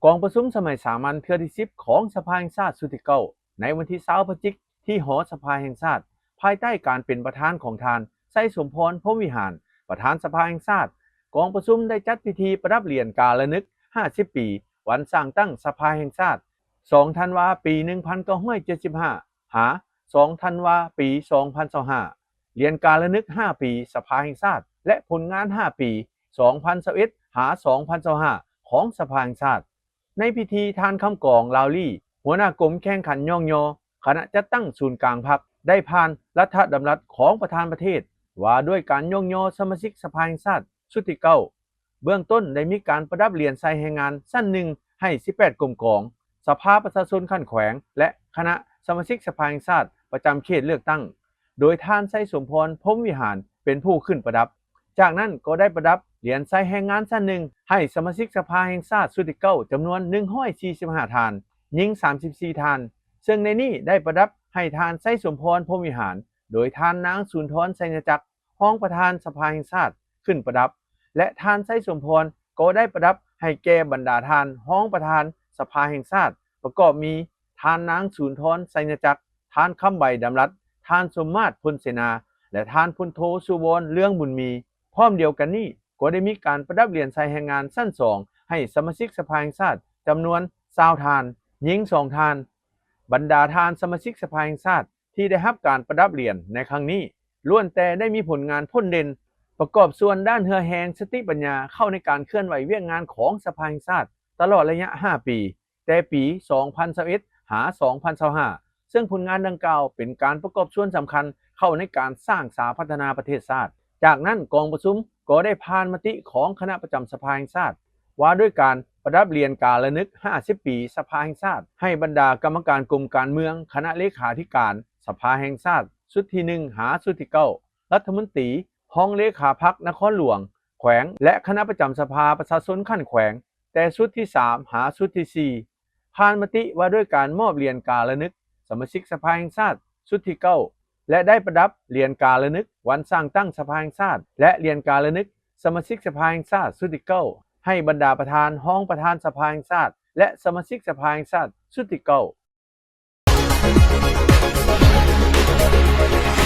ກອງປະຊຸມສະໄໝສາມັນເທື່ອທີສິບຂອງສະພາແຫ່ງຊາດຊຸດທີເກົ້າ ໃນວັນທີຊາວພະຈິກ ທີ່ຫໍສະພາແຫ່ງຊາດ ພາຍໃຕ້ການເປັນປະທານຂອງທ່ານ ໄຊສົມພອນ ພົມວິຫານ ປະທານສະພາແຫ່ງຊາດ. ກອງປະຊຸມໄດ້ຈັດພິທີປະດັບຫຼຽນກາລະນຶກຫ້າສິບປີ ວັນສ້າງຕັ້ງສະພາແຫ່ງຊາດ ສອງທັນວາ ປີໜຶ່ງພັນເກົ້າຮ້ອຍເຈັດສິບຫ້າ ຫາ ສອງທັນວາ ປີສອງພັນຊາວຫ້າ ຫຼຽນກາລະນຶກຫ້າປີສະພາແຫ່ງຊາດ ແລະ ຜົນງານຫ້າປີ ສອງພັນຊາວເອັດ ຫາ ສອງພັນຊາວຫ້າ ຂອງສະພາແຫ່ງຊາດ. ໃນພິທີ ທ່ານ ຄຳກອງ ລາວລີ ຫົວໜ້າກົມແຂ່ງຂັນຍ້ອງຍໍຄະນະຈັດຕັ້ງສູນກາງພັກ ໄດ້ຜ່ານລັດຖະດຳລັດຂອງປະທານປະເທດ ວ່າດ້ວຍການຍ້ອງຍໍສະມາຊິກສະພາແຫ່ງຊາດຊຸດທີເກົ້າ. ເບື້ອງຕົ້ນໄດ້ມີການປະດັບຫຼຽນໃສ່ແຮງງານຊັ້ນໜຶ່ງໃຫ້ສິບແປດກົມກອງ, ສະພາປະຊາຊົນຂັ້ນແຂວງ ແລະ ຄະນະສະມາຊິກສະພາແຫ່ງຊາດປະຈຳເຂດເລືອກຕັ້ງ ໂດຍທ່ານ ໄຊສົມພອນ ພົມວິຫານ ເປັນຜູ້ຂຶ້ນປະດັບ. ຈາກນັ້ນກໍໄດ້ປະດັບຫຼຽນໃສ່ແຮງງານຊັ້ນໜຶ່ງໃຫ້ສະມາຊິກສະພາແຫ່ງຊາດຊຸດທີເກົ້າ ຈຳນວນໜຶ່ງຮ້ອຍສີ່ສິບຫ້າທ່ານ, ຍິງສາມສິບສີ່ທ່ານ, ເຊິ່ງໃນນີ້ໄດ້ປະດັບໃຫ້ທ່ານ ໄຊສົມພອນ ພົມວິຫານ ໂດຍທ່ານນາງ ສຸນທອນ ໄຊຍະຈັກ ຮອງປະທານສະພາແຫ່ງຊາດ ຂຶ້ນປະດັບ ແລະ ທ່ານ ໄຊສົມພອນ ກໍໄດ້ປະດັບໃຫ້ແກ່ບັນດາທ່ານຮອງປະທານສະພາແຫ່ງຊາດ ປະກອບມີ ທ່ານນາງ ສຸນທອນ ໄຊຍະຈັກ, ທ່ານ ຄຳໃບ ດຳລັດ, ທ່ານ ສົມມາດ ພົນເສນາ ແລະ ທ່ານ ພົນໂທ ສຸວອນ ເລືອງບຸນມີ. ພ້ອມດຽວກັນນີ້ ກໍໄດ້ມີການປະດັບຫຼຽນໃສ່ແຮງງານຊັ້ນສອງໃຫ້ສະມາຊິກສະພາແຫ່ງຊາດ ຈຳນວນຊາວທ່ານ, ຍິງສອງທ່ານ. ບັນດາທ່ານສະມາຊິກສະພາແຫ່ງຊາດ ທີ່ໄດ້ຮັບການປະດັບຫຼຽນໃນຄັ້ງນີ້ ລ້ວນແຕ່ໄດ້ມີຜົນງານພົ້ນເດັ່ນ ປະກອບສ່ວນດ້ານເຫື່ອແຮງສະຕິປັນຍາເຂົ້າໃນການເຄື່ອນໄຫວວຽກງານຂອງສະພາແຫ່ງຊາດ ຕະຫຼອດໄລຍະຫ້າປີ ແຕ່ປີສອງພັນຊາວເອັດ ຫາ ສອງພັນຊາວຫ້າ ເຊິ່ງຜົນງານດັ່ງກ່າວເປັນການປະກອບສ່ວນສຳຄັນເຂົ້າໃນການສ້າງສາພັດທະນາປະເທດຊາດ. ຈາກນັ້ນກອງປະຊຸມກໍໄດ້ຜ່ານມະຕິຂອງຄະນະປະຈຳສະພາແຫ່ງຊາດ ວ່າດ້ວຍການປະດັບຫຼຽນກາລະນຶກຫ້າສິບປີສະພາແຫ່ງຊາດ ໃຫ້ບັນດາກຳມະການກົມການເມືອງ, ຄະນະເລຂາທິການສະພາແຫ່ງຊາດຊຸດທີໜຶ່ງ ຫາ ຊຸດທີເກົ້າ, ລັດຖະມົນຕີ, ຮອງເລຂາພັກນະຄອນຫຼວງ, ແຂວງ ແລະ ຄະນະປະຈຳສະພາປະຊາຊົນຂັ້ນແຂວງ ແຕ່ຊຸດທີສາມ ຫາ ຊຸດທີສີ່. ຜ່ານມະຕິວ່າດ້ວຍການມອບຫຼຽນກາລະນຶກສະມາຊິກສະພາແຫ່ງຊາດຊຸດທີເກົ້າ ແລະ ໄດ້ປະດັບຫຼຽນກາລະນຶກວັນສ້າງຕັ້ງສະພາແຫ່ງຊາດ ແລະ ຫຼຽນກາລະນຶກສະມາຊິກສະພາແຫ່ງຊາດຊຸດທີເກົ້າ ໃຫ້ບັນດາປະທານ, ຮອງປະທານສະພາແຫ່ງຊາດ ແລະ ສະມາຊິກສະພາແຫ່ງຊາດຊຸດທີເກົ້າ.